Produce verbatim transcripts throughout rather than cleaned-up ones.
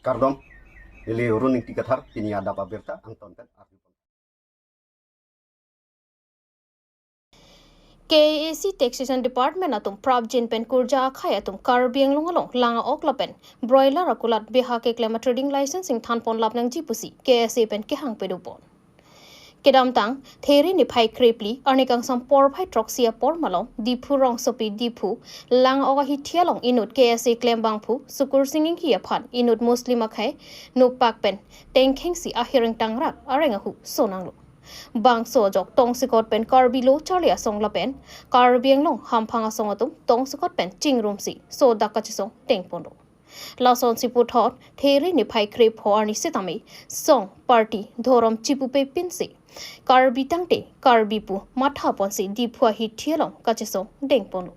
Kardom, neli Run Ingti Kathar, pini adap abirta angton pen arju. K A A C Taxation Department atum prapjin pen kurja akhei atum Karbi Anglong along lang-ok lapen broiler akulat beha keklem a trading license ingthan pon lap nangji pusi K S A pen kehang pado pon. Kedamtang, There niphai krephli, arni kangsam porphai throksi apor malom, Diphu rongsopi Diphu, lang-ok ahithi along inut K S A klembangphu, Sukursing Inghi aphan, inut Muslim akhei, nopak pen, tengkhengsi ahir ingtangrak, areng ahu, sonanglo. Bangso ajok tongsekot pen Karbi Lo Charli Asong lapen, Karbi Anglong Hamphang Asong atum, tongsekot pen chingrumsi, sodak kachesong dengponlo. Lasonsi puthot, There niphai krepho arni sitame, song, party, dhorom chipupe pinsi, Karbi tangte, Karbi pu, matha ponsi, Diphu ahithi along, kachesong dengponlo.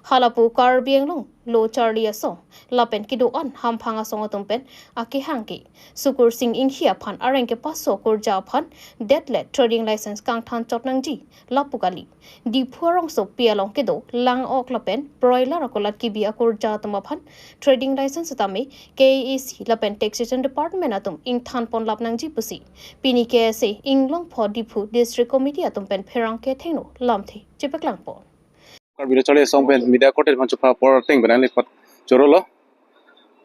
Halapu Karbi Anglong, Lo Charli Asong, lapen kedo-an Hamphang Asong atum pen, akehang ke, Sukursing Inghi aphan areng kepaso kurja aphan, det le trading license kangthan chot nangji, lapu kali. Diphu arongsopi along kedo, lang-ok lapen, broiler akulat kebi akurja atum aphan, trading license tame, K A A C lapen Taxation Department atum ingthan pon lap nangji pusi. Pini K S A, Inglongpho Diphu District Committee atum pen pherangke athengno lamthe chepaklang pon. Karbi Lo Charli Asong pen media korte man chupha apor ateng pen nangli pat chorolo.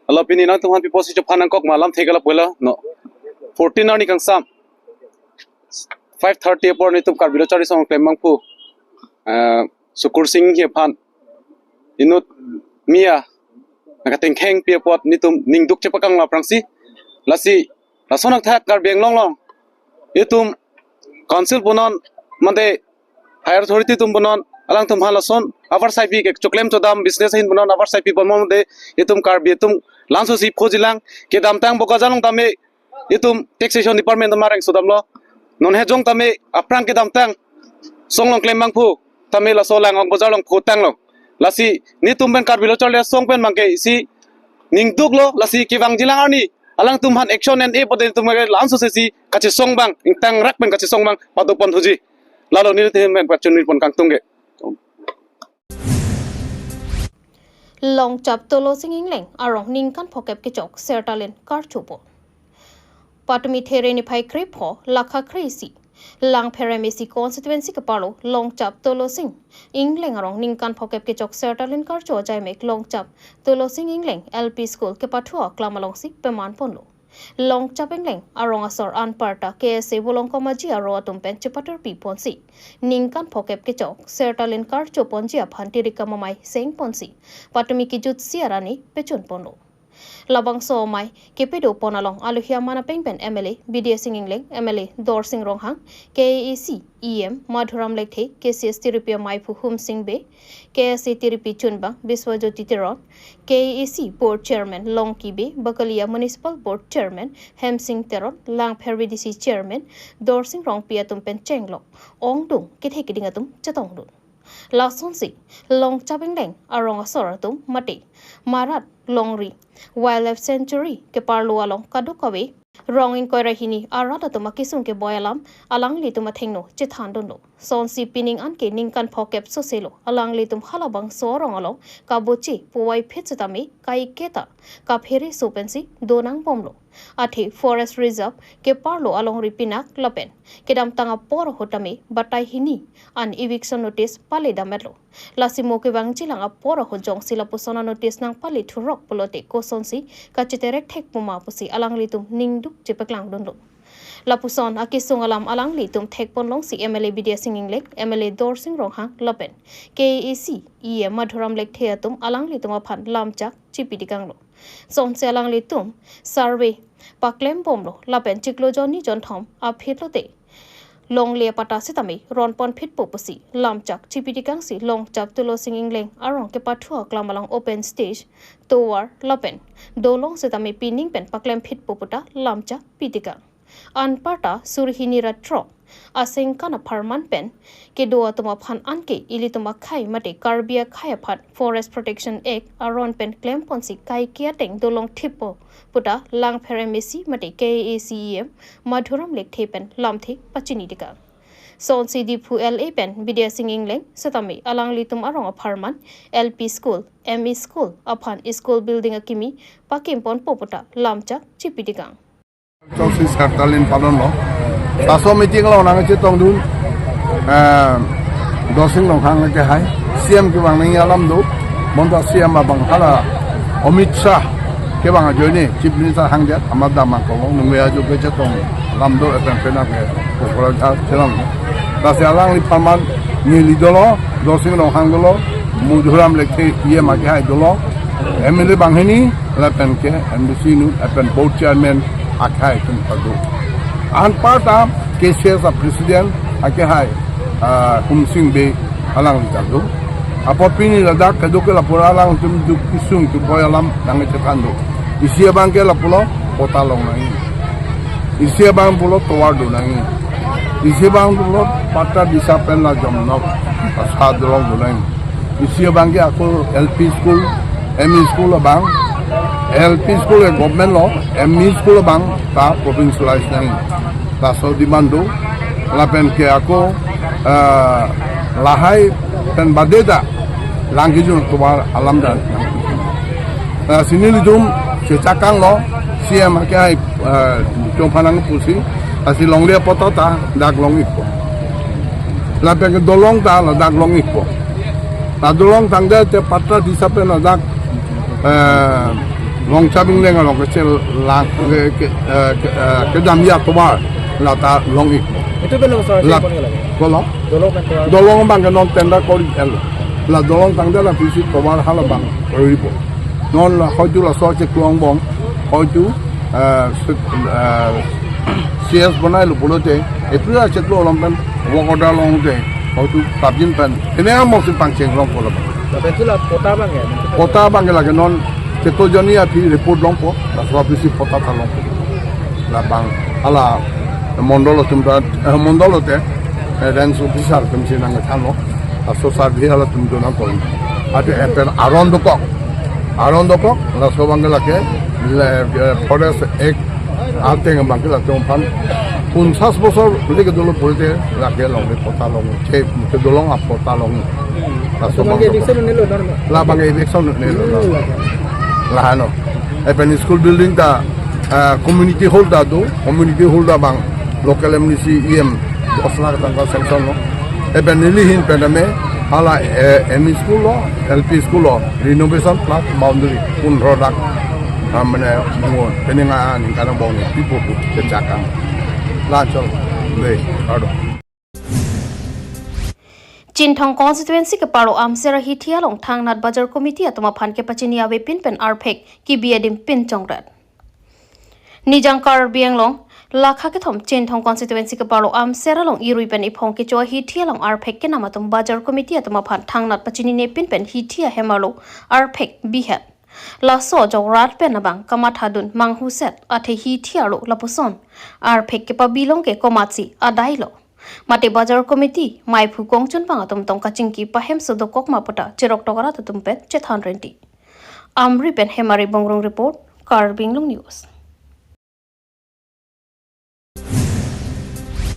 Alo pini nangtum aphan pi pusi chupha nangkok ma lamthe ke lapu helo, no. Fourteen arni kangsam, five thirty apor netum Karbi Lo Charli Asong klembangphu, eh, Sukursing Inghi aphan, inut mia, nangkatengkhengpi apot netum ningduk chepaklang lap rangsi, lasi, lason athak Karbi Anglong along, itum council punon, mate higher authority atum punon, alangtum aphan lason, avar saipi ke choklem chodam business ahin punon, avar saipi ponmo mate, itum Karbi atum, langsosi phojilang, kedamtang Bokajan along tame, itum taxation department atum areng sodamlo. Non hejong tame aphrang kedamtang song along klembangphu tame laso lang-ok bojar along photanglo. Lasi netum pen Karbi Lo Charli Asong pen mangke isi ningduklo, lasi kevangjilang arni alangtum aphan action en-e pute netum ke langsose si kachesong abang, ingtangrak pen kachesong abang padopon thuji. Lalo nelitum pen pachunri pon kangtung ke. Longchap Tulosing Ingleng arong ningkan phokep kechok sertalin karcho pon. Patumi There niphai krepho lakha kre-isi, Langpher M A C constituency keparlo Longchap Tulosing Ingleng arong ningkan phokep kechok sertalin karcho ajaimek Longchap Tulosing Ingleng L P School kepathu aklam alongsi peman ponlo. Longchap Ingleng arong asor anparta K S A Volongkom Aji aro atum pen chepaterpi ponsi, ningkan phokep kechok sertalin karcho ponji aphan tirikam amei seng ponsi, patumi kejutsi arani pechun ponlo. Labangso amei kepedo pon along alohi aman apeng pen M L A Bidya Sing Ingleng, M L A Dorsing Ronghang, K A A C E M Madhuram Lekthe, K C S tiripi ameiphu Humsing Bey, K S A tiripi chunbang Biswajyoti Teron, K A A C Board Chairman Longki Bey, Bakalia Municipal Board Chairman Hemsing Teron, Langpher V D C Chairman Dorsing Rongpi atum pen chenglok ongdung kethe keding atum chetongdun. Lasonsi, Longchap Ingleng arong asor atum mate Marat Longri Wildlife Sanctuary keparlo along kadokave rong ingkoi ra hini arat atum akesung keboi alam alanglitum athengno chethandunlo. Sonsi pining anke ningkan phokep soselo alanglitum halabangso arong along kaboche puvoiphit setame kaiketa kaphere so pensi donangbomlo. Athe Forest Reserve keparlo alongri pinak lapen kedamtang apor ahut tame batai hini an eviction notice paledametlo. Lasi mo kevangjilang apor ahut jongsi lapuson a-notice nangpale thurok pulote kosonsi kacheterek thek puma pusi alanglitum ningduk chepaklangdunlo. Lapuson akesung alam alanglitum thekpon longsi M L A Bidya Sing Ingleng, M L A Dorsing Ronghang lapen K A A C E M Madhuram Lekthe atum alanglitum aphan lamchak chipitikanglo. Sonsi alanglitum survey paklembomlo lapen chiklo jonni jonthom aphi lote longle apatta setame ronponphitpo pusi lamchak chipitikangsi Longchap Tulosing Ingleng arong kepathu aklam along open stage, tovar lapen dolong setame pining pen paklemphitpo puta lamchak pitikang. Anparta suri hini ra throk asengkan apharman pen kedo atum aphan anke ilitum akhei mate Karbi akhei aphan Forest Protection Act aron pen klemponsi kaike ateng dolong thippo puta Langpher M A C mate K A A C E M Madhuram Lekthe pen lamthe pachinitikang. Sonsi Diphu L A pen Bidya Sing Engleng setame alanglitum arong apharman L P school, M E school aphan school building akimi pakimponpo puta lamchak chipitikang. Chok si Sartalin padon lo. Laso meeting along nangchetongdun, eh, Dorsing Ronghang akehai C M kevang nangji alam do. Bonta C M abang hala Amit Shah kevang ajoine Chief Minister hangdet amat damang kong nungve ajo kechetong alam do, lapen penap ke kokora jha chelong. Lasi alanglipharman neli dolo, Dorsing Ronghang dolo, Madhuram Lekthe E M akehai dolo, M L A banghini, lapen ke M D C inut, lapen board chairman akehai atum ta do. Anparta K C S a president akehai, ah, Humsing Bey alangli ta do. Apot pini ladak kedo ke lapu alanglitum duk isung tu boy alam nangchethan do. Isi abang ke lapulo patta long nangji. Isi abang pulo tovar do nangji. Isi abang pulo patta disa pen la jom nok asa dolong do nangji. Isi abang ke ako L P school, M E school abang, L P school ke government lo, M E school abang ta provincialize nangji. Laso demand do, lapen ke ako, ah, lahai pen bade ta lang kejun tovar alam dan. Ah, si nelitum chechakang lo, C M akehai, ah, chongphanang pusi, lasi longle patta ta dak long-ikpo. Lapen ke dolong ta ladak long-ikpo. La dolong tangdet te patta disa pen ladak, eh, Longchap Ingleng along kechelang ke, ke, eh, ke, eh, kedamji atovar lata long-ikpo. Itu belum selesai. La, koni lagi? Kolo? Dolong kan kelang. Dolong abang ke non tender kori el. La dolong tangdet la pisi tovar hala abang koripo. Non la hoitu laso cheklo angbong, hoitu, eh, se-, eh, C S bonai lo pulote, etu la cheklo along pen work order longte, hoitu tabjin pen, ini ang mau simpang chenglongpo lo. Tapi itu la patta abang ya? Patta abang ke lagi non, cheklo jonni aphi report longpo, laso apisi patta ta longpo. Labang, hala, mondol atum ta, eh, mondol te, eh, range officer atum si nangthanlo, laso survey halatum do nangkon. Ate epen aron dokok. Aron dokok, laso abang ke lake, le, eh, Forest Act ateng abang ke latum aphan ponchas bosor lake dolo pulote lake longle patta long, che, ke dolong apatta long. Laso abang ke eviction nelo, non? Labang eviction nelo, non? Hmm. Lahano. Epen school building ta, eh, community hall ta do, community hall ta abang local M D C E M dos lakh tangka sanction lo. Epen neli ahin pen tame, hala, eh, M E school lo, L P school lo, renovation plus boundary, pondro lakh, ah, mane, mo, peninga ningkan abang ni, pipo pu, chechakang. La chol, le, kado. Chinthong constituency keparo Amsera hithi along thangnat bajar committee atum aphan kepachini avepin pen arphek kebi adim pinchongrat. Nijang Karbi Anglong, lakha kethom Chinthong constituency keparo Amsera along irui pen iphong kecho ahithi along arphek kenam atum bajar committee atum aphan thangnat pachinine pin pen hithi ahem arlo arphek bihet. Laso ajok rat pen abang kamathadun manghuset athe hithi arlo lapuson arphek kepabi long ke komatsi adai lo. Mate bajar committee maiphu kongchunbang atum tong kachingki pahemso dokok ma puta cheroktok arat atum pen chethan renti. Amri pen Hemari Bongrung report, Karbi Anglong News.